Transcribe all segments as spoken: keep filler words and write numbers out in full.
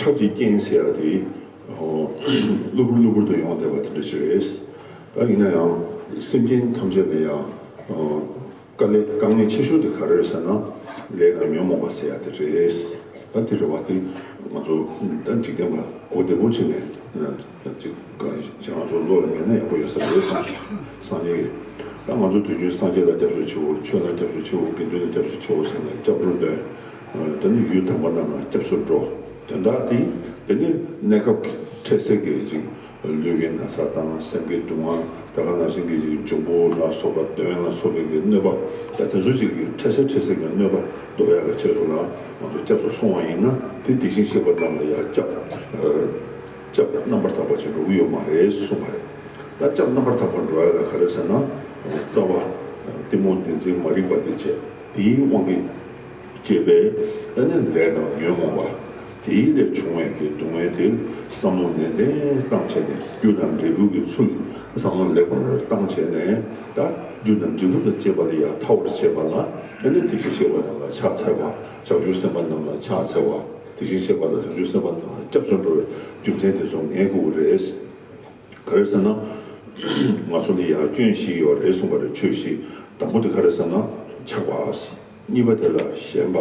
ཁྲག་གི་རྐྱེན་ཟེར་ཡ་དེ་གློ་བུར་གློ་བུར་དུ་ཡོང་བསྡད་པ་དེ་འདྲ་ཞིག་རེད། ད་ཡིན་ན་ཡང་སེམས་ཅན་ཐམས་ཅད་ལ་ཡང་དཀའ་ལས་དཀའ་ངལ་ཆེ་ཤོས་དེ་ག་རེ་རེད་ཟེར་ན། ལས་དང་ཉོན་མོངས་པ་ཟེར་ཡ་དེ་རེད། ད་དེ་རེད་བ། དེ་ང་ཚོ་ད་འཇིག་རྟེན་པ་གོ་བདེ་པོ་བྱས་ནས་ཅིག་ང་ཚོ་བློ་ལ་ངེས་ན་ཡག་པོ་ཡོད་ས་རེད་བསམ། སངས་རྒྱས་ཀྱི། ད་ང་ཚོ་དུས་རྒྱུན་སངས་རྒྱས་ལ་སྐྱབས་སུ་མཆིའོ། ཆོས་ལ་སྐྱབས་སུ་མཆིའོ། དགེ་འདུན་ལ་སྐྱབས་སུ་མཆིའོ་ཟེར་ནས་སྐྱབས་འགྲོ་འདོན། དེ་ནི་ཡུལ་དམ་པ་རྣམས་ལ་སྐྱབས་སུ་འགྲོ། དོན་དག་དེ་དེ་ནི་གནས་སྐབས་འཕྲལ་སེལ་གྱི་ཅིག་ལུས་ཀྱི་ན་ཚ་དང་སེམས་ཀྱི་སྡུག་བསྔལ། དེ་ག་ནང་བཞིན་གྱི་ཅིག་འབྱུང་པོ་ལ་སོགས་པ་གདོན་ལ་སོགས་པའི་གི་གནོད་པ། ད་དེ་ཚོ་ཅིག་གི་འཕྲལ་སེལ་འཕྲལ་སེལ་གྱི་གནོད་པ་ཟློག་ཡག་གི་ཆེད་དུ་ལ་ང་ཚོ་སྐྱབས་སུ་སོང་བ་ཡིན་ན། དེ་དེ་བཞིན་གཤེགས་པ་རྣམས་ལ་ཡང་སྐྱབས་སྐྱབས་རྣམ་པར་དག་པ་ཅིག་འགྲོ་གི་ཡོད་མ་རེད་གསུངས་པ་རེད། ད་སྐྱབས་རྣམ་པར་དག་པར་འགྲོ་ཡ་ལ་ག་རེ་ཟེར་ན། རྩ་བ་གཏི་མུག་བདེན་འཛིན་མ་རིག་པ་དེ་བྱས། དེའི་དབང་གིས་སྐྱེས་པའི་ཨ་ནི་ལས་དང་ཉོན་མོངས་པ། དེའི་ལས་བྱུང་བའི་གི་སྡུག་བསྔལ་དེ་བསམ་བློ་ནན་ཏན་བཏང་བྱས་ནས། རྒྱུ་དང་འབྲས་བུ་གི་ཚུལ་བསམ་བློ་ལེགས་པར་བཏང་བྱས་ནས། ད་རྒྱུ་དང་འབྲས་བུ་དང་བཅས་པ་ལ་ཡང་ཐར་བར་བྱེད་པ་ལ་ཨ་ནི་དེ་བཞིན་གཤེགས་པ་རྣམས་ལ་ཕྱག་འཚལ་བ། བྱང་ཆུབ་སེམས་དཔའ་རྣམས་ལ་ཕྱག་འཚལ་བ། དེ་བཞིན་གཤེགས་པ་དང་བྱང་ཆུབ་སེམས་དཔའ་རྣམས་ལ་སྐྱབས་སུ་འགྲོ་བའི་རྒྱུ་མཚན་དེ་ཚོ་ངེས་དགོས་ཀྱི་རེད། ག་རེ་ཟེར་ན། ང་ཚོ་ལ་ཡང་སྐྱོན་བཞི་ཡོད་རེད་གསུངས་པ་རེད། ཆོས་བཞི། དང་པོ་དེ་ག་རེ་ཟེར་ན་ཆགས་པ། གཉིས་པ་དེ་ལ་ཞེན་པ།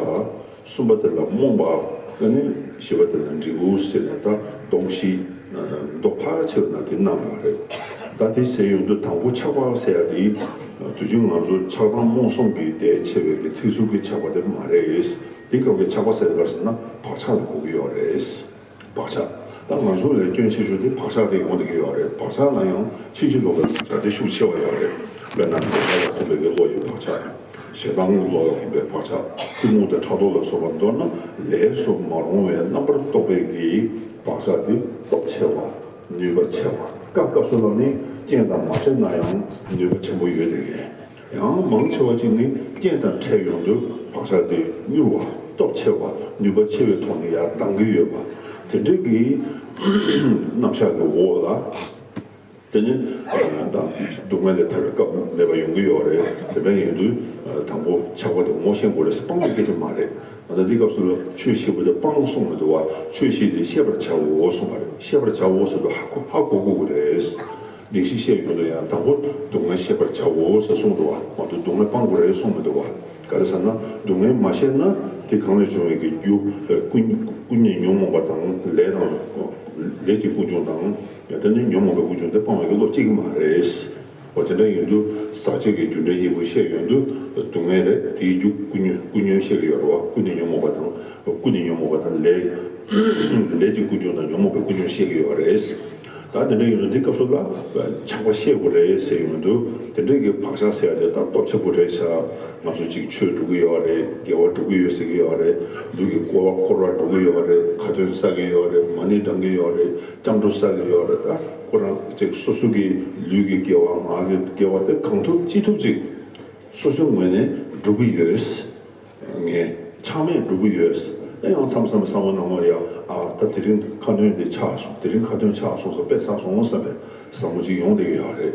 གསུམ་པ་དེ་ལ་རྨོངས་པ། ཨ་ནི་བཞི་པ་དེ་ལ་འབྲས་བུ་ཟེར་ནས། ད་སྡོམ་བཞི། མདོ་ཕལ་ཆེ་བ་ན་དེ་གནང་ཡོད་རེད། ད་དེ་ཟེར་ཡོང་དུས་དང་པོ་ཆགས་པ་ཟེར་ཡ་དེ་དུས་རྒྱུན་ང་ཚོ་ཆགས་སྡང་རྨོངས་གསུམ་གྱི་ཟླས་ཕྱེ་བའི་གི་ཚིག་ཟུར་གྱི་ཆགས་པ་དེ་མ་རེད། དེ་སྐབས་ཀྱི་ཆགས་པ་ཟེར་དེ་ག་རེ་ཟེར་ན་བག་ཆགས་ལ་གོ་གི་ཡོད་རེད། བག་ཆགས། ད་ང་ཚོ་ལ་སྐྱོན་ཆེ་ཤོས་དེ་བག་ཆགས་དེ་ཡོང་བསྡད་ཀྱི་ཡོད་རེད། བག་ཆགས་ལ་ཡང་ཕྱིན་ཅི་ལོག་གི་བག་ཆགས་དེ་ཤུགས་ཆེ་བ་ཡོད་རེད། དཔེར་ན་འདོད་ཆགས་ལ་སོགས་པའི་གི་བློ་ཡི་བག་ཆགས། ཞེ་སྡང་གི་བློ་ལ་སོགས་པའི་བག་ཆགས། གཏི་མུག་དང་ཕྲག་དོག་ལ་སོགས་པ། མདོར་ན་ལས་སུ་མ་རུང་བའི་རྣམ་པར་རྟོག་པའི་གི་བག་ཆགས་དེ་སྟོབས་ཆེ་བ། ནུས་པ་ཆེ་བ། སྐབས་སྐབས་སུ་ལ་ནི་རྐྱེན་དང་མ་འཕྲད་ན་ཡང་ནུས་པ་ཆེན་པོ་ཡོད་དེ་གས། ཡང་མང་ཆེ་བ་ཅིག་ནི་རྐྱེན་དང་འཕྲད་ཡོང་དུས་བག་ཆགས་དེ་མྱུར་བ། སྟོབས་ཆེ་བ། ནུས་པ་ཆེ་བའི་ཐོག་ནས་ཡར་ལྡང་གི་ཡོད་པ། དེ་འདྲ་གི་རྣམ་གཞག་གི་འོག་ལ། དེ་ནི་ད་སྡུག་བསྔལ་ལས་ཐར་བའི་སྐབས་མེད་པ་ཡོང་གི་ཡོད་རེད། དེ་འདྲ་ཡིན་དུས་དང་པོ་ཆགས་པ་དེ་ངོ་ཤེས་དགོས་རེད། སྤང་བའི་སྐད་ཆ་མ་རེད། ད་ལྟ་འདི་སྐབས་སུ་ཆོས་བཞི་པོ་དེ་སྤང་གསུངས་མི་འདུག་བ། ཆོས་བཞི་དེ་ཤེས་པར་བྱའོ་གསུངས་པ་རེད། ཤེས་པར་བྱའོ་ཟེར་དུས་ཧ་གོ་ཧ་གོ་དགོས་ཀྱི་རེད། བདེན་བཞི་བཤད་ཡོང་དུས་ཡང་དང་པོ་སྡུག་བསྔལ་ཤེས་པར་བྱའོ་ཟེར་གསུངས་འདུག་བ། མ་གཏོགས་སྡུག་བསྔལ་སྤང་དགོས་རེད་གསུངས་མི་འདུག་བ། ག་རེ་ཟེར་ན་སྡུག་བསྔལ་མ་ཤེས་ན་དེ་གང་ལས་བྱུང་བའི་གི་རྒྱུ། ཀུན་ཀུན་ནས་ཉོན་མོངས་པ་དང་ལས་དང་། ལས་ཀྱི་ཀུན་འབྱུང་དང་། དེ་ནས་ཉོན་མོངས་པའི་ཀུན་འབྱུང་དེ་སྤང་བའི་གི་བློ་སྐྱེ་གི་མ་རེད། འོ་དེ་འདྲ་ཡིན་དུས་ཟག་བཅས་ཀྱི་རྒྱུ་འབྲས་གཉིས་པོ་བཤད་ཡོང་དུས་སྡུག་བསྔལ་རེད། དེའི་རྒྱུ་ཀུན་ཉོན་ཀུན་ཉོན་བཤད་ཀྱི་ཡོད་རེད་བ། ཀུན་ནས་ཉོན་མོངས་པ་དང་། ཀུན་ནས་ཉོན་མོངས་པ་དང་ལས། ལས་ཀྱི་ཀུན་འབྱུང་དང་ཉོན་མོངས་པའི་ཀུན་འབྱུང་བཤད་ཀྱི་ཡོད་རེད། ད་དེ་འདྲ་ཡིན་དུས་འདི་སྐབས་སུ་ལ་ཆགས་པ་བཤད་དགོས་རེད་ཟེར་ཡོང་དུས། དེ་འདྲ་གི་བག་ཆགས་ཟེར་ཡ་དེ་ད་སྟོབས་ཆེན་པོ་རེད་ཤག་ང་ཚོ་ཅིག་ཆོས་སྒྲུབ་ཀྱི་ཡོད་རེད། དགེ་བ་སྒྲུབ་ཀྱི་ཡོད་ཟེར་གྱི་ཡོད་རེད། ལུས་ཀྱི་འཁོར་བ་འཁོར་བ་སྒྲུབ་ཀྱི་ཡོད་རེད། ཁ་ཏོན་བསགས་ཀྱི་ཡོད་རེད། མ་ཎི་བགྲང་གི་ཡོད་རེད། སྐྱབས་འགྲོ་བསགས་ཀྱི་ཡོད་རེད། ད་ཁོ་རང་ཅིག་སོ་སོ་གི་ལུས་ཀྱི་དགེ་བ། ངག་གི་དགེ་བ་དེ་གང་ཐུབ་ཅི་ཐུབ་ཅིག་སོ་སོའི་ངོས་ནས་སྒྲུབ་ཀྱི་ཡོད། ངས་ཆག་མེད་སྒྲུབ་ཀྱི་ཡོད། ཨེ་ཡང་མཚམས་མཚམས་བསམ་བློ་ནང་ལ་ཡ། ཨ་ད་དེ་རིང་ཁ་ཏོན་དེ་ཆག་སོང་། དེ་རིང་ཁ་ཏོན་ཆག་སོང་ཟེར། དཔེ་བསགས་སོང་བསམ་པའི་བསམ་བློ་ཅིག་ཡོང་བསྡད་ཀྱི་ཡོད་རེད།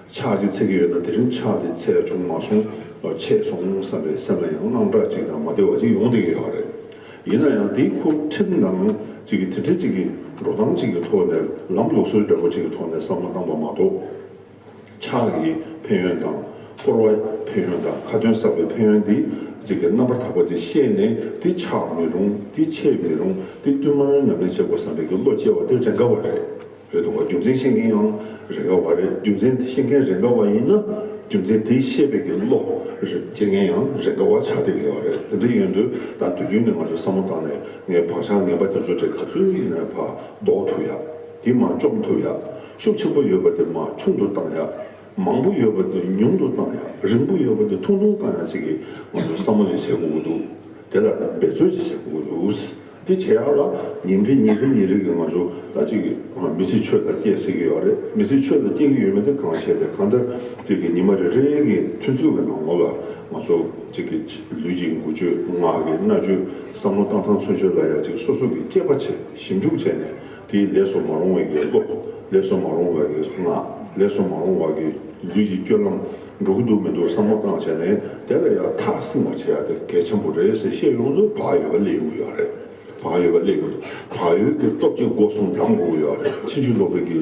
ཕྱག་ཅིག་འཚལ་གྱི་ཡོད་ན་དེ་རིང་ཕྱག་དེ་འཚལ་བྱུང་མ་སོང་། ཆད་སོང་བསམ་པའི་སེམས་ལ་ཡང་དངངས་སྐྲག་ཅིག་དང་མ་བདེ་བ་ཅིག་ཡོང་བསྡད་ཀྱི་ཡོད་རེད། ཡིན་ན་ཡང་དེའི་ཁུངས་ཁྲིམས་དང་ཅིག་གི་དེ་འདྲ་ཅིག་གི་འགྲོ་སྟངས་ཅིག་གི་ཐོག་ནས། ལམ་ལུགས་སྲོལ་འདྲ་པོ་ཅིག་གི་ཐོག་ནས་བསམ་བློ་བཏང་པ་མ་གཏོགས། ཕྱག་གི་ཕན་ཡོན་དང་། སྐོར་བའི་ཕན་ཡོན་དང་། ཁ་ཏོན་བསགས་པའི་ཕན་ཡོན་འདི་ཅིག་གི་རྣམ་པར་དག་པ་ཅིག་ཤེས་ནས། དེ་ཆག་མི་རུང་། དེ་ཆད་མི་རུང་། དེ་བསྟུད་མར་ཉམས་ལེན་བྱེད་དགོས་བསམ་པའི་གི་བློ་སྐྱེ་བ་དེ་རེ་འགའ་བ་རེད། རེད་འདུག་བ། རྒྱུ་མཚན་ཤེས་མཁན་ཡང་རེ་འགའ་བ་རེད། རྒྱུ་མཚན་ཤེས་མཁན་རེ་འགའ་བ་ཡིན་ན། རྒྱུ་མཚན་དེ་ཤེས་པའི་གི་བློ་སྐྱེ་མཁན་ཡང་རེ་འགའ་བ་ཆགས་བསྡད་ཡོད་རེད། དེ་འདྲ་ཡིན་དུས་ད་དུས་རྒྱུན་ནས་ང་ཚོ་བསམ་བློ་བཏང་ནས། ངས་བག་ཆགས་ངན་པ་དེ་ཚོ་དེ་ག་ཚོད་ཡིན་ན་ཕར་ཟློག་ཐུབ་ཡ། དེ་མར་བཅོམ་ཐུབ་ཡ། ཤུགས་ཆེན་པོ་ཡོད་པ་དེ་མར་ཆུང་དུ་བཏང་ཡ། མང་པོ་ཡོད་པ་དེ་ཉུང་དུ་བཏང་ཡ། རིང་པོ་ཡོད་པ་དེ་ཐུང་ཐུང་བཏང་ཡ་ཅིག་གི་ང་ཚོ་བསམ་བློ་ཞིག་བྱེད་དགོས་ཀྱི་འདུག་དེ་ལ་འབད་རྩོལ་ཞིག་བྱེད་དགོས་ཀྱི་འདུག་དེ་བྱེད་ཡག་ལ་ཉིན་རེ་ཉིན་རེ་ཉིན་རེ་གི་ང་ཚོ་ད་ཅིག་གི་མི་ཚེ་ཆོས་ལ་སྐྱེལ་སྲིད་ཀྱི་ཡོད་རེད། མི་ཚེ་ཆོས་ལ་སྐྱེལ་གྱི་ཡོད་མེད་དེ་གང་ཤེས་ཏེ། གང་ལྟར་ཅིག་གི་ཉི་མ་རེ་རེ་གི་ཐུན་ཚོད་ཀྱི་ནང་ལོགས་ལ་ང་ཚོ་ཅིག་གི་ལུས་ཀྱི་འགུལ་སྐྱོད། ངག་གི་སྨྲ་བརྗོད། བསམ་བློ་བཏང་སྟངས་ཚུན་ཆད་ལ་ཡང་ཅིག་སོ་སོ་གི་དཔྱད་པ་བྱེད། ཞིབ་འཇུག་བྱས་ནས། དེའི་ལས་སུ་མ་རུང་བའི་གི་བློ། ལས་སུ་མ་རུང་བའི་གི་ངག་ལས་སུ་མ་རུང་བ་གི་ལུས་ཀྱི་སྤྱོད་ལམ་འགྲོ་གི་འདུག་མི་འདུག་བསམ་བློ་བཏང་བྱས་ནས། དེ་ལ་ཡང་ཐག་བསྲིང་བ་བྱེད་ཡ་དེ་གལ་ཆེན་པོ་རེད་ཟེར་བཤད་ཡོང་དུས་བག་ཡོད་པ་སླེབས་ཡོང་གི་ཡོད་རེད། བག་ཡོད་པ་སླེབས་དགོས་འདུག་བག་ཡོད་ཀྱི་སྟོབས་ཀྱིས་སྒོ་གསུམ་བསྡམ་དགོས་ཀྱི་ཡོད་རེད། ཕྱིན་ཅི་ལོག་པའི་གི་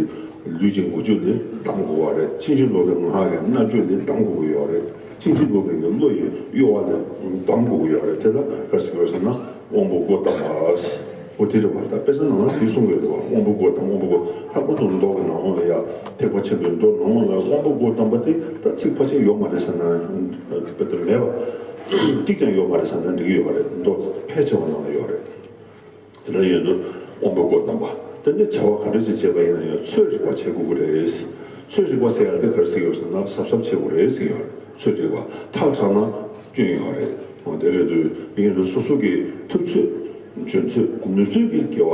ལུས་ཀྱི་འགུལ་སྐྱོད་ལས་བསྡམ་དགོས་པ་རེད། ཕྱིན་ཅི་ལོག་པའི་ངག་གི་རྣ་སྤྱོད་ལས་བསྡམ་དགོས་ཀྱི་ཡོད་རེད། ཕྱིན་ཅི་ལོག་པའི་གི་བློ་ཡི་གཡོ་བ་ལས་བསྡམ་དགོས་ཀྱི་ཡོད་རེད། དེ་ལ་ག་རེ་ཟེར་དགོས་ཟེར་ན། དབང་པོ་སྒོ་བསྡམས་པ། འོ་དེ་རེད་བ། ད་དཔེ་ཆ་ནང་ལ་དེ་གསུང་གི་རེད་བ། དབང་པོ་སྒོ་བསྡམས། དབང་པོ་སྒོ། ལྷག་པར་དུ་མདོ་གི་ནང་ལ་ཡ། ཐེག་པ་ཆེན་པོའི་མདོ་ནང་ལ་དབང་པོ་སྒོ་བསྡམས་པ་དེ་ད་ཚིག་ཕལ་ཆེར་ཡོད་མ་རེད་ཟེར་ན། དཔེ་དེ་མེད་པ། གཅིག་ཀྱང་ཡོད་མ་རེད་ཟེར་ན་འགྲིག་གི་ཡོད་རེད། མདོ་ཕལ་ཆེ་བ་ནང་ལ་ཡོད་རེད། དེ་འདྲ་ཡིན་དུས་དབང་པོ་སྒོ་བསྡམས་པ། དེ་ནས་བྱ་བ་ག་འདྲ་ཞིག་བྱེད་པ་ཡིན་ན་ཡང་ཚོད་རིག་པ་བྱེད་དགོས་ཀྱི་རེད། ཚོད་རིག་པ་ཟེར་ཡ་དེ་ག་རེ་ཟེར་གྱི་ཡོད་ཟེར་ན། གཟབ་གཟབ་བྱེད་དགོས་རེད་ཟེར་གྱི་ཡོད་རེད། ཚོད་རིག་པ་ཐག་ཆག་ན་སྐྱོན་ཡོད་རེད། འོ་དེ་རེད་དུས་ཡིན་དུས་སོ་སོ་གི་ཐུབ་ཚོད། འཇོན་ཚོད། ནུས་ཚོད་ཀྱི་དགེ་བ་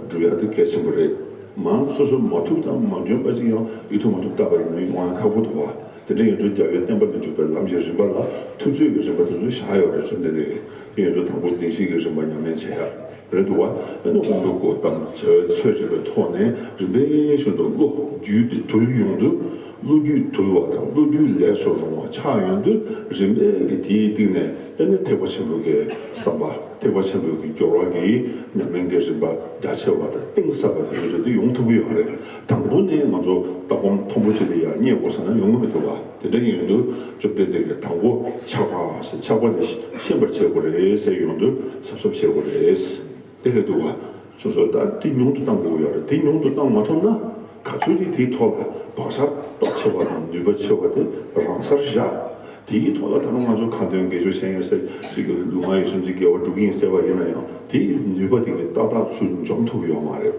སྒྲུབ་ཡ་དེ་གལ་ཆེན་པོ་རེད། མ་སོ་སོ་མ་ཐུབ་དང་མ་འཇོན་པ་ཅིག་ཡང་ཡིད་ཐུབ་མ་ཐུབ་བལྟ་བ་ཡིན་ན་ཡོང་ཡ་ཁག་པོ་འདུག་བ། དེ་འདྲ་ཡིན་དུས་རྒྱལ་བའི་བསྟན་པ་ལ་འཇུག་པའི་ལམ་གྱི་རིམ་པ་ལ་ཐུབ་ཚོད་ཀྱི་རིམ་པ་དེ་ཚོ་བཞག་ཡོད་རེད། བཅོམ་ལྡན་འདས་ཀྱིས། དེ་ཡིན་དུས་དང་པོ་བདེན་བཞིའི་རིམ་པ་ཉམས་ལེན་བྱེད་ཡ་རེད་འདུག་བ། ཨ་ནི་དབང་པོ་སྒོ་བསྡམས་བྱ་བའི་ཚོད་རིག་པའི་ཐོག་ནས་རིམ་པས་བཞིན་དུ་བློ་རྒྱུད་དེ་དུལ་ཡོང་དུས། བློ་རྒྱུད་དུལ་བ་དང་བློ་རྒྱུད་ལས་སུ་རུང་བ་ཆགས་ཡོང་དུས། རིམ་པས་ཀྱི་དེའི་སྟེང་ནས་དེ་ནི་ཐེག་པ་ཆེན་པོའི་གི་བསམ་པ། ཐེག་པ་ཆེན་པོའི་གི་སྦྱོར་བ་གི་ཉམས་ལེན་གྱི་རིམ་པ་རྒྱ་ཆེ་བ་དང་གཏིང་ཟབ་པ་དེ་འདྲ་དེ་ཡོང་ཐུབ་ཀྱི་ཡོད་རེད། དང་པོ་ནས་ང་ཚོ་ལྟ་སྒོམ་མཐོན་པོ་ཅིག་ལ་ཡང་རྙེད་དགོས་ཟེར་ན་ཡོང་གི་མི་འདུག་བ། དེ་འདྲ་ཡིན་དུས་བཅོམ་ལྡན་འདས་ཀྱིས་དང་པོ་ཆགས་པ་ཟེར། ཆགས་པ་ལས་ཤེས་པར་བྱེད་དགོས་རེད་ཟེར་ཡོང་དུས་གཟབ་གཟབ་བྱེད་དགོས་རེད། དེ་རེད་འདུག་བ། སོ་སོ་ད་དེ་ཉུང་དུ་བཏང་དགོས་ཡོད་རེད། དེ་ཉུང་དུ་བཏང་མ་ཐུབ་ན་ག་ཚོད་ཅིག་དེའི་ཐོག་ལ་བག་ཆགས་སྟོབས་ཆེ་བ་དང་ནུས་པ་ཆེ་བ་དེ་རང་སར་བཞག་དེའི་ཐོག་ལ་ད་རུང་ང་ཚོ་ཁ་འདོན་དགེ་སྦྱོར་གཞན་ཡང་སེ་ཅིག་གི་ལུས་ངག་ཡིད་གསུམ་གྱི་དགེ་བ་སྒྲུབ་ཀྱི་ཡིན་ཟེར་བ་ཡིན་ན་ཡང་། དེའི་ནུས་པ་དེ་གི་ཏག་ཏག་ཚུར་འཇོམས་ཐུབ་ཀྱི་ཡོད་མ་རེད།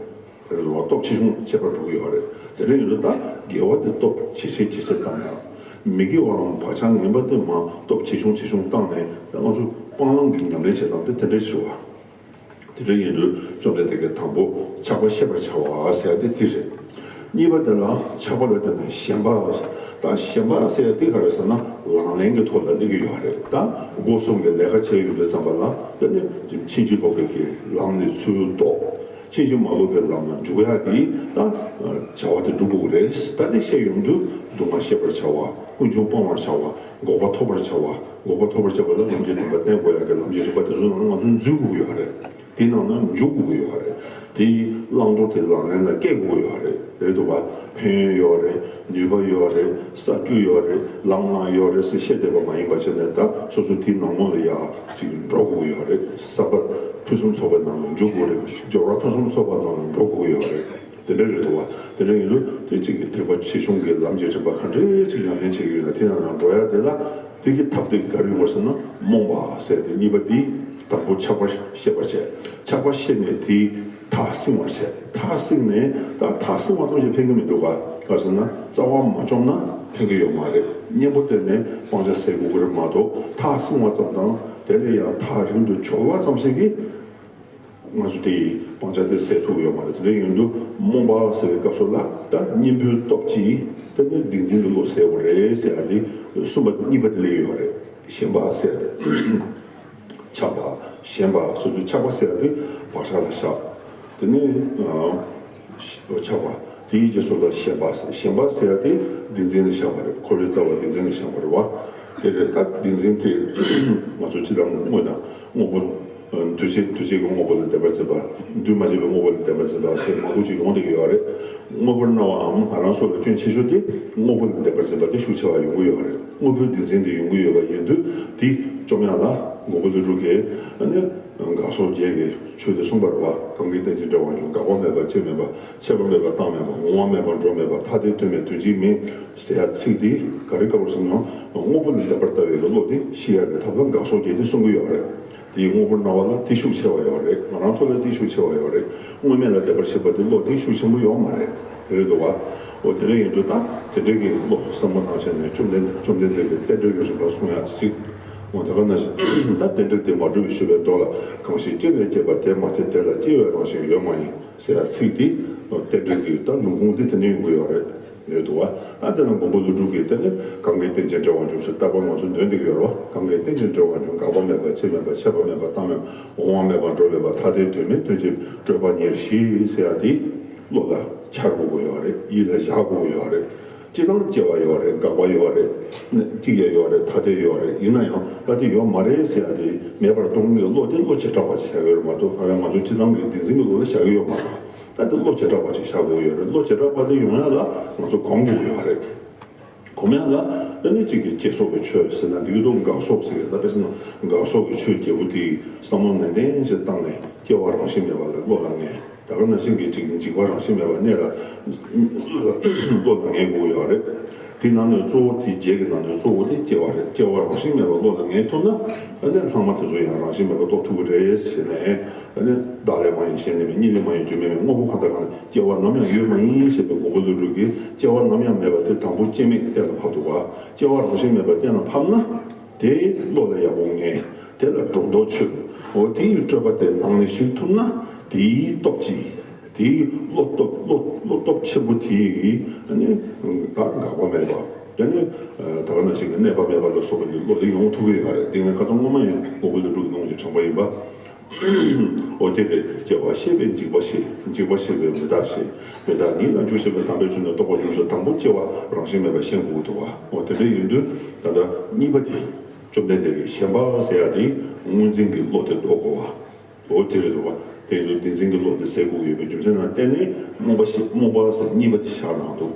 རེད་འདུག་བ། སྟོབས་ཆེ་ཆུང་ཁྱད་པར་འགྲོ་གི་ཡོད་རེད། དེ་འདྲ་ཡིན་དུས་ད་དགེ་བ་དེ་སྟོབས་ཇེ་ཆེ་ཇེ་ཆེར་བཏང་ཡ། མི་དགེ་བའམ་བག་ཆགས་ངན་པ་དེ་མར་སྟོབས་ཇེ་ཆུང་ཇེ་ཆུང་བཏང་ནས། ད་ང་ཚོ་སྤང་བླང་གི་ཉམས་ལེན་བྱེད་སྟངས་དེ་དེ་འདྲ་ཞིག་རེད་བ། དེ་འདྲ་ཡིན་དུས་བཅོམ་ལྡན་འདས་ཀྱིས་དང་པོ་ཆགས་པ་ཤེས་པར་བྱ་བ་ཟེར་ཡ་དེ་དེ་རེད། གཉིས་པ་དེ་ལ་ཆགས་པ་ལ་བརྟེན་ནས་ཞེན་པ། ད་ཞེན་པ་ཟེར་ཡ་དེ་ག་རེ་ཟེར་ན། ལག་ལེན་གྱི་ཐོག་ལ་སླེབས་ཀྱི་ཡོད་རེད། ད་སྒོ་གསུམ་གྱི་ལས་ཀ་བྱས་ཡོང་དུས་ཙམ་པ་ལ། དེ་ནི་ཕྱིན་ཅི་ལོག་པའི་གི་ལམ་ནས་ཚུར་ལྡོག་ཕྱིན་ཅི་མ་ལོག་པའི་ལམ་ལ་འཇུག་ཡ་གི་ད་བྱ་བ་དེ་སྒྲུབ་དགོས་ཀྱི་རེད། ད་དེ་ཤེས་ཡོང་དུས་སྡུག་བསྔལ་ཤེས་པར་བྱ་བ། ཀུན་འབྱུང་སྤང་བར་བྱ་བ། འགོག་པ་ཐོབ་པར་བྱ་བ། འགོག་པ་ཐོབ་པར་བྱ་བ་ལ་ལམ་གྱི་བདེན་པ་བསྟན་དགོས་ཡ་གི་ལམ་གྱི་རིམ་པ་དེ་ཚོ་ནང་ང་ཚོ་འཛུལ་དགོས་ཀྱི་ཡོད་རེད། དེ་ནང་ན་འཇུག་དགོས་ཀྱི་ཡོད་རེད། དེའི་བླང་དོར་དེ་ལག་ལེན་ལ་བཀལ་དགོས་ཀྱི་ཡོད་རེད། རེད་འདུག་བ། ཕན་ཡོན་ཡོད་རེད། ནུས་པ་ཡོད་རེད། ས་བཅུད་ཡོད་རེད། ལམ་ལྔ་ཡོད་རེད་ཟེར་བཤད་བསྡད་པ་མ་ཡིན་པ་བྱས་ནས། ད་སོ་སོ་དེའི་ནང་ལོགས་ལ་ཡ་ཅིག་འགྲོ་དགོས་ཀྱི་ཡོད་རེད། ཟབ་པ་ཕུན་སུམ་ཚོགས་པའི་ནང་ལ་འཇུག་དགོས་རེད། སྦྱོར་བ་ཕུན་སུམ་ཚོགས་པ་ནང་ལ་འགྲོ་དགོས་ཀྱི་ཡོད་རེད། དེ་འདྲ་རེད་འདུག་བ། དེ་འདྲ་ཡིན་དུས་དེ་གཅིག་གི་ཐེག་པ་ཆེ་ཆུང་གི་ལམ་གྱི་རིམ་པ་ག་འདྲའི་ཅིག་ཉམས་ལེན་བྱེད་ཀྱི་ཡོད་ན། དེ་ནང་ལ་འགྲོ་ཡ་དེ་ལ་དེ་གི་ཐབས་དེ་ག་རེ་ཡོད་ཟེར་ན། རྨོངས་པ་ཟེར་དེ་གཉིས་པ་དེ། དང་པོ་ཆགས་པ་ཤེས་པར་བྱེད། ཆགས་པ་ཤེས་ནས་དེའི་མཐར་སྲིང་བར་བྱེད། མཐར་སྲིང་ནས། ད་མཐར་སྲིང་བ་ཙམ་གྱིས་ཕན་གྱི་མི་འདུག་ག་ག་རེ་ཟེར་ན། རྩ་བ་མ་བཅོམ་ན་ཕན་གྱི་ཡོད་མ་རེད། གཉེན་པོ་བསྟེན་ནས་སྤང་བྱ་ཟད་དགོས་ཀྱི་རེད་མ་གཏོགས། མཐར་སྲིང་བ་ཙམ་དང་། དེ་ལས་ཡང་མཐར་རིང་དུ་གྱོལ་བ་ཙམ་ཞིག་གིས་ང་ཚོ་དེའི་སྤང་བྱ་དེ་ཟད་ཐུབ་ཀྱི་ཡོད་མ་རེད། དེ་འདྲ་ཡིན་དུས་རྨོངས་པ་ཟེར་བའི་སྐབས་སུ་ལ། ད་གཉེན་པོའི་སྟོབས་ཀྱིས་དེ་ནི་བདེན་འཛིན་གྱི་བློ་ཟད་དགོས་རེད་ཟེར་ཡ་དེ་གསུམ་པ་གཉིས་པ་དེ་སླེབས་ཀྱི་ཡོད་རེད། ཞེན་པ་ཟེར་ཡ་དེ། ཆགས་པ། ཞེན་པ་ཟེར་དུས་ཆགས་པ་ཟེར་ཡ་དེ་བག་ཆགས་ལ་བཞག་དེ་ནས་ཆགས་པ། དེའི་རྗེས་སུ་ལ་ཞེན་པ་ཟེར། ཞེན་པ་ཟེར་ཡ་དེ་བདེན་འཛིན་ལ་བཞག་པ་རེད། འཁོར་བའི་རྩ་བ་བདེན་འཛིན་ལ་བཞག་པ་རེད་བ། དེ་རེད། ད་བདེན་འཛིན་དེ་ང་ཚོ་སྤྱིར་བཏང་དངོས་དང་དངོས་པོ། འདུས་བྱས། འདུས་བྱས་ཀྱི་དངོས་པོ་ལ་བདེན་པར་འཛིན་པ། འདུས་མ་བྱས་པའི་དངོས་པོ་ལ་བདེན་པར་འཛིན་པ་ཟེར་མང་པོ་ཅིག་ཡོང་བསྡད་ཀྱི་ཡོད་རེད། དངོས་པོར་སྣང་བའམ་ང་རང་ཚོ་ལ་སྐྱོན་ཆེ་ཤོས་དེ་དངོས་པོ་ལ་བདེན་པར་འཛིན་པ་དེ་ཤུགས་ཆེ་བ་ཡོང་གི་ཡོད་རེད། དངོས་པོའི་བདེན་འཛིན་དེ་ཡོང་གི་ཡོད་པ་ཡིན་དུས། དེ་བཅོམ་ཡག་ལ་མགོན་པོ་ཀླུ་སྒྲུབ་ཀྱིས་ཨ་ནི་དགག་སོགས་བརྒྱད་ཀྱི་ཆོས་དེ་གསུངས་པ་རེད་བ། གང་གིས་རྟེན་ཅིང་འབྲེལ་བར་འབྱུང་། འགག་པ་མེད་པ་ཆད་མེད་པ། ཆད་པ་མེད་པ་རྟག་མེད་པ། འོང་བ་མེད་པ་འགྲོ་མེད་པ། ཐ་དད་དོན་མེད་དོན་གཅིག་མིན་ཟེར་ཡ་ཚིག་དེ་ག་རེ་སྐབས་སུ་ཡང་དངོས་པོ་ལ་བདེན་པར་ལྟ་བའི་བློ་དེ་ཤེས་ཡག་གི་ཐབས་ལ་དགག་སོགས་བརྒྱད་དེ་གསུང་གི་ཡོད་རེད། དེའི་དངོས་པོར་སྣང་བ་ལ་དེ་ཤུགས་ཆེ་བ་ཡོད་རེད། ང་རང་ཚོ་ལ་དེ་ཤུགས་ཆེ་བ་ཡོད་རེད། དངོས་མེད་ལ་བདེན་པར་ཤེས་པ་དེ་བློ་དེ་ཤུགས་ཆེན་པོ་ཡོད་མ་རེད། རེད་འདུག་བ། འོ་དེ་འདྲ་ཡིན་དུས་ད་དེ་འདྲ་གི་བློ་བསམ་བློ་བཏང་བྱས་ནས་བཅོམ་ལྡན་བཅོམ་ལྡན་འདས་ཀྱི་རྟེན་འབྲེལ་གྱི་རིམ་པ་གསུང་ཡག་ཅིག་འོ་ད་ག་ནང་བཞིན་ད་རྟེན་འབྲེལ་དེ་མ་གྲུབ་པའི་ཞུ་བའི་མདོ་ལ། གང་ཞིག་སྐྱེ་བས་བསྐྱེད་པ་དེ་མ་དེ་དེ་ལ་སྐྱེ་བའི་རང་བཞིན་ཡོད་མ་ཡིན་ཟེར་ཡག་ཚིག་དེ། རྟེན་འབྲེལ་གྱི་ད་ལུང་ཁུངས་དེ་དེ་ནས་ཡོང་གི་ཡོད་རེད། ཡོད་འདུག་བ། ཨ་དེ་ལ་མགོན་པོ་ཀླུ་སྒྲུབ་ཀྱིས་དེ་ནི་གང་གིས་རྟེན་ཅིང་འབྲེལ་བར་འབྱུང་ཟེར་རྟག་པར་ང་ཚོ་འདོན་བསྡད་ཀྱི་ཡོད་རེད་བ། གང་གིས་རྟེན་ཅིང་འབྲེལ་བར་འབྱུང་། འགག་པ་མེད་པ་ཆད་མེད་པ། ཆད་པ་མེད་པ་རྟག་མེད་པ། འོང་བ་མེད་པ་འགྲོ་མེད་པ། ཐ་དད་དོན་མེད་དོན་གཅིག་སྤྲོས་པ་ཉེར་ཞི་ཟེར་ཡ་དེ་བློ་ལ་འཆར་དགོས་ཀྱི་ཡོད་རེད། ཡིད་ལ་བཞག་དགོས་ཀྱི་ཡོད་རེད། སྤྱིར་བཏང་སྐྱེ་བ་ཡོད་རེད། འགག་པ་ཡོད་རེད། གཅིག་ཡང་ཡོད་རེད། ཐ་དད་ཡོད་རེད། ཡིན་ན་ཡང་ད་དེ་ཡོད་མ་རེད་ཟེར་ཡ་དེ་མེད་པར་གཏོང་གི་བློ་དེ་བློ་བྱེ་བྲག་པ་ཅིག་བཞག་གི་ཡོད་རེད་མ་གཏོགས། ཨ་ཡ་ང་ཚོ་སྤྱིར་བཏང་གི་བདེན་འཛིན་གྱི་བློ་ལ་བཞག་གི་ཡོད་མ་རེད། ད་དེ་བློ་བྱེ་བྲག་པ་ཅིག་བཞག་དགོས་ཡོད་རེད། བློ་བྱེ་བྲག་པ་དེ་ཡོང་ཡ་ལ་ང་ཚོ་གོམས་དགོས་ཡོད་རེད། གོམས་ཡ་ལ་ཨ་ནི་གཅིག་གི་བསྐྱེད་རྫོགས་ཀྱི་ཆོས་ཟེར་ན་འདི་གི་འདུག་འགག་སོགས་ཟེར་གི། ད་དཔེ་བཞག་ན་འགག་སོགས་ཀྱི་ཆོས་བརྒྱད་པོ་དེ་བསམ་བློ་ནན་ཏན་ཞིག་བཏང་ནས་སྐྱེ་བ་རང་བཞིན་མེད་པ་ལ་བློ་ལ་ངེས། ད་ག་ནང་བཞིན་གྱི་གཅིག་འཇིག་པ་རང་བཞིན་མེད་པ་གནས་ལ་བློ་ལ་ངེས་དགོས་ཡོད་རེད། དེ་ནང་ནས་གཙོ་བོ་དེ་བརྒྱད་ཀྱི་ནང་ནས་གཙོ་བོ་དེ་སྐྱེ་བ་རེད། སྐྱེ་བ་རང་བཞིན་མེད་པ་བློ་ལ་ངེས་ཐུབ་ན་ཨ་ནི་ལྷག་མ་དེ་ཚོ་ཡང་རང་བཞིན་མེད་པ་རྟོགས་ཐུབ་ཀྱི་རེད་ཟེར་ནས། ཨ་ནི་བདག་ལས་མ་ཡིན་གཞན་ལས་མེད། གཉིས་ལས་མ་ཡིན་རྒྱུ་མེད་མེད། དངོས་པོ་གང་དང་གང་ལ་སྐྱེ་བ་ནམ་ཡང་ཡོད་མ་ཡིན་ཞེས་པའི་མགོན་པོ་ཀླུ་སྒྲུབ་ཀྱིས་སྐྱེ་བ་ནམ་ཡང་མེད་པ་དེ་དང་པོ་སྐྱེ་མེད་གཏན་ལ་ཕབ་འདུག་བ། སྐྱེ་བ་རང་བཞིན་མེད་པ་གཏན་ལ་ཕབ་ན། དེ་བློ་ལ་ཡག་པོ་ངེས། དེ་ལ་སྒྲོ་འདོགས་ཆོད། འོ་དེའི་སྤྲོས་པ་དེ་ནང་ནས་ཞིག་ཐུབ་ན་དེའི་སྟོབས་ཀྱིས། དེའི་བློ་སྟོབས་བློ་བློ་སྟོབས་ཆེན་པོ་དེ་ཡིས་ཨ་ནི་ད་འགག་པ་མེད་པ། ཨ་ནི་ད་ག་ནང་བཞིན་གྱི་གནས་པ་མེད་པ་ལ་སོགས་པ་གི་བློ་དེ་ཡོང་ཐུབ་ཀྱི་ཡོད་རེད། དེ་ངས་ཁ་སང་སྔོན་མ་ཡང་མགོན་པོ་ཀླུ་སྒྲུབ་ཀྱི་ལུང་གིས་དྲངས་པ་ཡིན་པ། འོ་དེ་རེད། སྐྱེ་བ་ཤེས་པས་འཇིག་པ་ཤེས། འཇིག་པ་ཤེས་པས་མི་རྟག་ཤེས། མི་རྟག་ཉིད་ལ་འཇུག་ཤེས་པས་དམ་པའི་ཆོས་ནི་རྟོགས་པར་འགྱུར་ཟེར། དང་པོ་སྐྱེ་བ་རང་བཞིན་མེད་པ་ཤེས་དགོས་ཀྱི་འདུག་བ། འོ་དེ་འདྲ་ཡིན་དུས་ད་ལྟ་གཉིས་པ་དེ་བཅོམ་ལྡན་འདས་ཀྱིས་ཞེན་པ་ཟེར་ཡ་དེ་དངོས་འཛིན་གྱི་བློ་དེ་ལྡོག་དགོས་བ། འོ་དེ་རེད་འདུག་བ། དེ་ཡིན་དུས་བདེན་འཛིན་གྱི་བློ་དེ་ཟད་དགོས་ཀྱི་ཡོད་པའི་རྒྱུ་མཚན་ལ་བརྟེན་ནས་རྨོངས་པ་ཤེས་རྨོངས་པ་ཟེར་གཉིས་པ་དེ་བཞག་གནང་འདུག་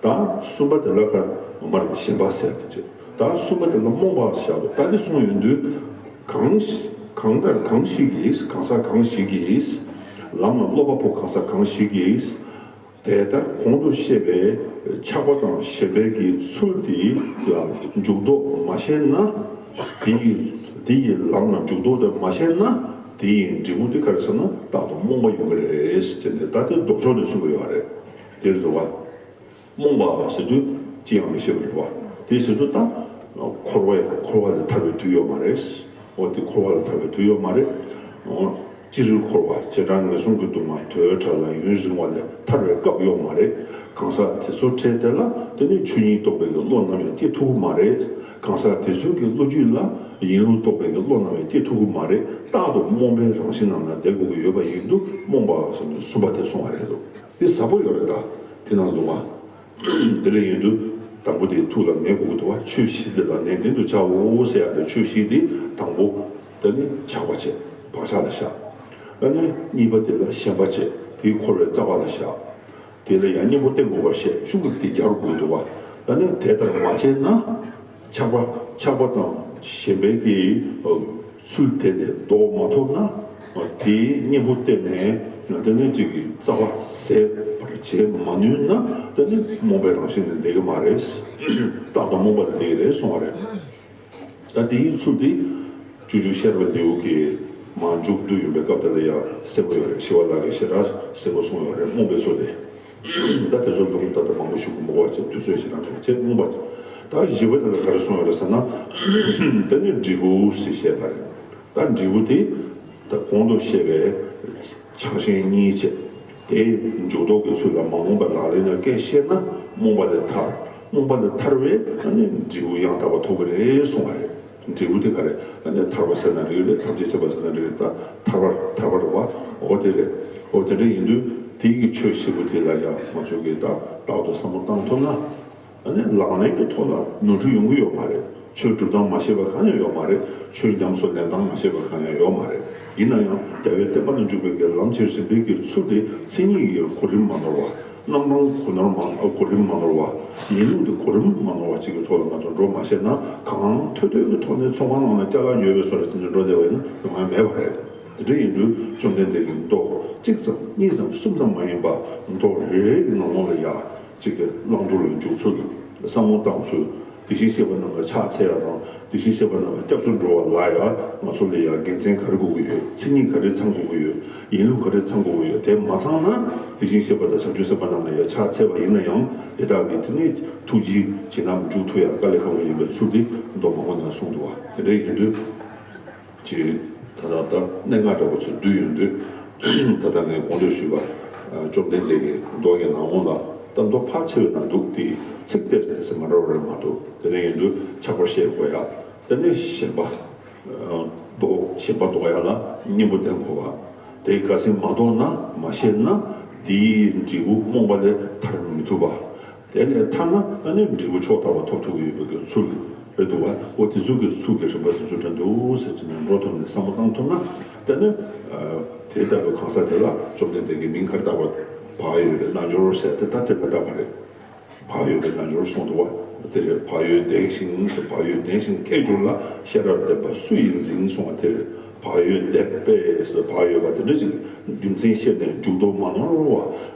ད་གསུམ་པ་དེ་ལ་ཁར་མར་ཞེན་པ་ཟེར་དེ་བྱེད། ད་གསུམ་པ་དེ་ལ་རྨོངས་པ་ཞེས་པ་ད་དེ་གསུངས་ཡོང་དུས། གང་ཞིག་གང་ལྟར་གང་ཞིག་གིས། གང་ཟག་གང་ཞིག་གིས་ལམ་ལ་སློབ་པ་པོ་གང་ཟག་གང་ཞིག་གིས་དེ་ལྟར་གོང་དུ་བཤད་པའི་ཆགས་པ་དང་ཞེན་པའི་གི་ཚུལ་དེ་ལ་འཇུག་ལྡོག་མ་ཤེས་ན། དེ་ཡི་དེ་ཡི་ལམ་ལ་འཇུག་ལྡོག་དེ་མ་ཤེས་ན་དེ་ཡི་འབྲས་བུ་དེ་ག་རེ་ཟེར་ན་རྟག་ཏུ་རྨོངས་པ་ཡོང་གི་རེད་ཟེར་ནས། ད་དེ་ལྡོག་ཕྱོགས་ནས་གསུང་གི་ཡོད་རེད། དེ་རེད་འདུག་བ། རྨོངས་པ་ཟེར་དུས་ཅི་ཡང་མི་ཤེས་པ་རེད་བ། དེ་ཟེར་དུས་ད་འཁོར་བའི་འཁོར་བ་ལས་ཐར་བའི་དུས་ཡོད་མ་རེད། འོ་དེ་འཁོར་བ་ལས་ཐར་བའི་དུས་ཡོད་མ་རེད། འོ་སྤྱིར་འཁོར་བ་བྱེ་བྲག་ངན་སོང་གི་སྡུག་བསྔལ་དུད་འགྲོ་ལ་ཡུན་རིང་བ་ལས་ཐར་བའི་སྐབས་ཡོད་མ་རེད། གང་ཟག་དེ་ཚོ་འཕྲད་དེ་ལ་དེ་ནི་ཆོས་ཉིད་རྟོགས་པའི་གི་བློ་ནམ་ཡང་སྐྱེ་ཐུབ་ཀྱི་མ་རེད། གང་ཟག་དེ་ཚོའི་གི་བློ་རྒྱུད་ལ་ཡིན་ལུགས་རྟོགས་པའི་གི་བློ་ནམ་ཡང་སྐྱེ་ཐུབ་ཀྱི་མ་རེད། རྟག་ཏུ་རྨོངས་པའི་རང་བཞིན་ནང་ན་བསྡད་དགོས་ཀྱི་ཡོད་པ་ཡིན་དུས་རྨོངས་པ་ཟེར་ནས་གསུམ་པ་དེ་གསུངས་པ་རེད་འདུག་དེ་ཟབ་པོ་ཡོད་རེད། ད་དེ་ནང་ལུང་བ། དེ་འདྲ་ཡིན་དུས་དང་པོ་དེ་ཐུགས་ལ་ངེས་དགོས་ཀྱི་འདུག་བ། ཆོས་བཞི་འདི་ལ་ནན་ཏན་དུ་བྱའོ་ཟེར་ཡ་དེ། ཆོས་བཞི་དེ་དང་པོ་དེ་ནི་ཆགས་པ་བྱས་བག་ཆགས་ལ་བཞག་ཨ་ནི་གཉིས་པ་དེ་ལ་ཞེན་པ་བྱས་དེའི་འཁོར་བའི་རྩ་བ་ལ་བཞག་དེ་ལ་ཡང་གཉེན་པོ་བསྟེན་དགོས་པར་བཤད། ཤུགས་ཀྱིས་དེ་སྦྱར་དགོས་ཀྱི་འདུག་བ། ད་ནི་དེ་ལྟར་མ་བྱས་ན། ཆགས་པ་ཆགས་པ་དང་ཞེན་པའི་གི་ཚུལ་དེ་ལས་ལྡོག་མ་ཐུབ་ན། དེའི་གཉེན་པོ་བསྟེན་ནས་དེ་ནས་ཅིག་གི་རྩ་བ་ཟད་པར་བྱེད་མ་ནུས་ན་དེ་ནི་རྨོངས་པའི་རང་བཞིན་ལས་འདས་ཀྱི་མ་རེད། རྟག་ཏུ་རྨོངས་པ་ལས་འདས་ཀྱི་རེད་གསུངས་པ་རེད། ད་དེའི་ཚུལ་དེ་སྤྱོད་འཇུག་ཤེས་རབ་ལེའུ་གི་མ་མཇུག་བསྡུ་ཡོང་པའི་སྐབས་དེ་ལ་ཡང་གསལ་པོ་ཡོད་རེད། ཞི་བ་ལྷ་གིས་ཞེ་དྲག་གསལ་པོ་གསུངས་ཡོད་རེད། རྨོངས་པའི་ཚུལ་དེ། ད་དེ་ཚོ་ལུང་ད་ལྟ་མང་པོ་ཞུ་དགོས་མི་འདུག་བ། ཅེས་དུས་ཚོད་ཞེ་དྲག་འགྲོ་བྱས་རྨོངས་པ། ད་བཞི་པ་དེ་ལ་ག་རེ་གསུངས་ཡོད་རེད་ཟེར་ན། དེ་ནི་འབྲས་བུ་ཞེས་བཤད་པ་རེད། ད་འབྲས་བུ་དེ་ད་གོང་དུ་བཤད་པའི་ཆགས་ཞེན་གཉིས་བྱས། དེ་འཇུག་ལྡོག་གི་ཚུལ་ལ་མ་རྨོངས་པ་ལག་ལེན་ལ་བཀལ་ཤེས་ན་རྨོངས་པ་ལས་ཐར། རྨོངས་པ་ལས་ཐར་བས་ཨ་ནི་འབྲས་བུ་ཡང་དག་པ་ཐོབ་ཀྱི་རེད་གསུངས་པ་རེད། འབྲས་བུ་དེ་ག་རེ། ཨ་ནི་ཐར་པ་ཟེར་ན་འགྲིག་རེད། ཐམས་ཅད་མཁྱེན་པ་ཟེར་ན་འགྲིག་རེད། ད་ཐར་པ་ཐར་པ་རེད་བ། འོ་དེ་རེད། འོ་དེ་འདྲ་ཡིན་དུས་དེ་གི་ཆོས་བཞི་པོ་དེ་ལ་ཡང་ང་ཚོ་གིས་ད་རྟག་ཏུ་བསམ་བློ་བཏང་ཐུབ་ན། ཨ་ནི་ལག་ལེན་གྱི་ཐོག་ལ་ནོར་འཁྲུལ་ཡོང་གི་ཡོད་མ་རེད། ཆོས་སྒྲུབ་སྟངས་མ་ཤེས་པ་གང་ཡང་ཡོད་མ་རེད། ཆོས་ཉམས་སུ་ལེན་སྟངས་མ་ཤེས་པ་གང་ཡང་ཡོད་མ་རེད། ཡིན་ན་ཡང་རྒྱལ་བའི་བསྟན་པ་ལ་འཇུག་པའི་གི་ལམ་ཆེར་ཟིན་པའི་གི་ཚུལ་དེ་མཚན་ཉིད་ཀྱི་གོ་རིམ་མ་ནོར་བ། རྣམ་གྲངས་གོ་ནོར་མ་གོ་རིམ་མ་ནོར་བ། ཡིན་ལུགས་དེ་གོ་རིམ་མ་ནོར་བ་ཅིག་གི་ཐོག་ལ་ང་ཚོ་འགྲོ་མ་ཤེས་ན། གང་ཐོས་ཐོས་ཀྱི་ཐོག་ནས་ཚོང་ཁང་ནང་ལ་ཅ་ལག་ཉོས་པའི་བཟོ་འདྲ་ཅིག་འགྲོ་བསྡད་པ་ཡིན་ན་ཡོང་ཡ་མེད་པ་རེད། དེ་འདྲ་ཡིན་དུས་བཅོམ་ལྡན་འདས་ཀྱིས་མདོ་གཅིག་ཙམ་གཉིས་ཙམ་གསུམ་ཙམ་མ་ཡིན་པ་མདོ་རེ་རེ་གི་ནང་ལོགས་ལ་ཡ། གཅིག་གི་བླང་དོར་ལ་འཇུག་ཚུལ། བསམ་བློ་བཏང་ཚུལ། དེ་བཞིན་གཤེགས་པ་རྣམས་ལ་ཕྱག་འཚལ་ཡ་དང་། དེ་བཞིན་གཤེགས་པ་རྣམས་ལ་སྐྱབས་སུ་འགྲོ་བ་ལ་ཡ་ང་ཚོ་ལ་ཡ་དགེ་མཚན་ག་རེ་དགོས་ཀྱི་ཡོད། མཚན་ཉིད་ག་རེ་ཚང་དགོས་ཀྱི་ཡོད། ཡིན་ལུགས་ག་རེ་ཚང་དགོས་ཀྱི་ཡོད། དེ་མ་ཚང་ན་དེ་བཞིན་གཤེགས་པ་དང་བྱང་ཆུབ་སེམས་དཔའ་རྣམས་ལ་ཡ་ཕྱག་འཚལ་བ་ཡིན་ན་ཡང་དེ་དག་གི་དེ་ནི་ཐུགས་རྗེ་བྱིན་རླབས་འཇུག་ཐུབ་ཡ་དཀའ་ལས་ཁག་པོ་ཡིན་པའི་ཚུལ་དེ་མདོ་མང་པོ་ནང་གསུངས་འདུག་བ། དེ་འདྲ་ཡིན་དུས། ཅེས་ད་ལྟ་ད་གནད་འགག་འདྲ་པོ་ཚོ་བསྡུས་ཡོང་དུས། ད་ལྟ་ངས་གོང་དུ་ཞུས་པ། བཅོམ་ལྡན་འདས་ཀྱི་མདོ་ཡི་ནང་ལོགས་ལ་ད་མདོ་ཕལ་ཆེ་བའི་ནང་འདུག་དེ་ཚིག་གཏེར་ཟེར་མ་འདྲ་བ་རེད་མ་གཏོགས། དེ་འདྲ་ཡིན་དུས་ཆགས་པར་བཤད་དགོས་ཡ། དེ་ནས་ཞེན་པ་ལྡོག་ཞེན་པ་ལྡོག་ཡ་ལ་གཉེན་པོ་བསྟེན་དགོས་པ། དེ་ག་ཚད་མ་ལྡོག་ན་མ་ཤེས་ན་དེའི་འབྲས་བུ་རྨོངས་པ་ལས་ཐར་མི་ཐུབ་པ། དེ་ལས་ཐར་ན་ཨ་ནི་འབྲས་བུ་མཆོག་ལྟ་བུ་ཐོབ་ཐུབ་ཀྱི་ཡོད་པའི་གི་ཚུལ་རེད་འདུག་བ། འོ་དེ་ཚོ་གི་ཚུལ་གྱི་རིམ་པ་དེ་ཚོ་འདྲ་འདུག་ཟེར་གྱི་ནས་འགྲོ་ཐུབ་ནས་བསམ་བློ་བཏང་ཐུབ་ན། དེ་ནི་དེ་ལྟ་བུའི་གང་ཟག་དེ་ལ་བཅོམ་ལྡན་འདས་ཀྱིས་མིང་ག་རེ་བཏགས་པ། བག་ཡོད་པའི་རྣལ་འབྱོར་ཟེར་དེ་ད་དེ་ལ་བཏགས་པ་རེད། བག་ཡོད་པའི་རྣལ་འབྱོར་གསུངས་འདུག་བ། དེ་རེད། བག་ཡོད་ལྡན་ཞིང་ཟེར། བག་ཡོད་ལྡན་ཞིང་ཁྱད་གྱུར་ལ། ཤེས་རབ་ལྡན་པ་སུ་ཡིས་འཛིན་གསུངས་པ་དེ་རེད། བག་ཡོད་ལྡན་པས་ཟེར། བག་ཡོད་པ་དེ་འདྲ་ཞིག་རྒྱུ་མཚན་ཤེས་ནས་འཇུག་ལྡོག་མ་ནོར་བ།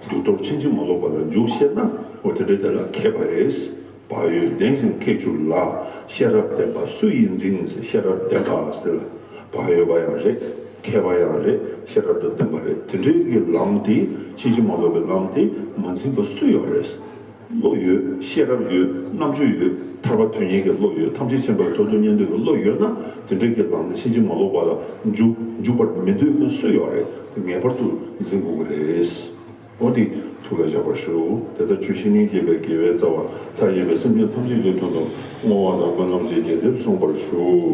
འཇུག་ལྡོག་ཕྱིན་ཅི་མ་ལོག་པ་ལ་འཇུག་ཤེས་ན། འོ་དེ་འདྲའི་དེ་ལ་མཁས་པ་རེད། བག་ཡོད་ལྡན་ཞིང་ཁྱད་གྱུར་ལ། ཤེས་རབ་ལྡན་པ་སུ་ཡིས་འཛིན་ཟེར། ཤེས་རབ་ལྡན་པ་ཟེར་ལ། བག་ཡོད་པ་ཡང་རེད། མཁས་པ་ཡང་རེད། ཤེས་རབ་དང་ལྡན་པ་རེད། དེ་འདྲའི་གི་ལམ་དེ། ཕྱིན་ཅི་མ་ལོག་པའི་ལམ་དེ་མ་འཛིན་པ་སུ་ཡོད་རེད། བློ་ཡོད། ཤེས་རབ་ཡོད། རྣམ་དཔྱོད་ཡོད། ཐར་པ་དོན་གཉེར་གྱི་བློ་ཡོད། ཐམས་ཅད་མཁྱེན་པའི་ཐོབ་ཐང་མཉམ་འདོད་ཀྱི་བློ་ཡོད་ན། དེ་འདྲའི་གི་ལམ་དེ་ཕྱིན་ཅི་མ་ལོག་པ་ལ་འཇུག་འཇུག་པར་མི་འདོད་མཁན་སུ་ཡོད་རེད། ངེས་པར་དུ་འཛིན་དགོས་ཀྱི་རེད། འོ་དེ་ཐུགས་ལ་བཞག་པར་ཞུ། དེ་ལྟར་ཆོས་བཤེས་གཉེན་བརྒྱད་པའི་དགེ་བའི་རྩ་བ་མཐའ་ཡས་པའི་སེམས་ཅན་ཐམས་ཅད་ཀྱི་དོན་དུ་བསྔོ་བ་དང་སྨོན་ལམ་གྱི་རྒྱས་འདེབས་གསུངས་པར་ཞུ།